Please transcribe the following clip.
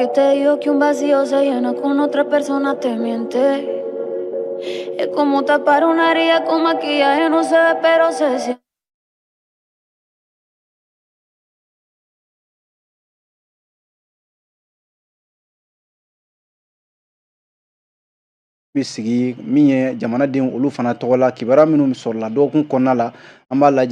Que te digo que un vacío se llena con otra persona te miente. Es como tapar una herida con maquillaje, no se ve, pero se siente. Bɛ sigi min ye jamanadenw olu fana tɔgɔ la, kibaruya minnu sɔrɔla dɔgɔkun kɔnɔna la, an b'a lajɛ.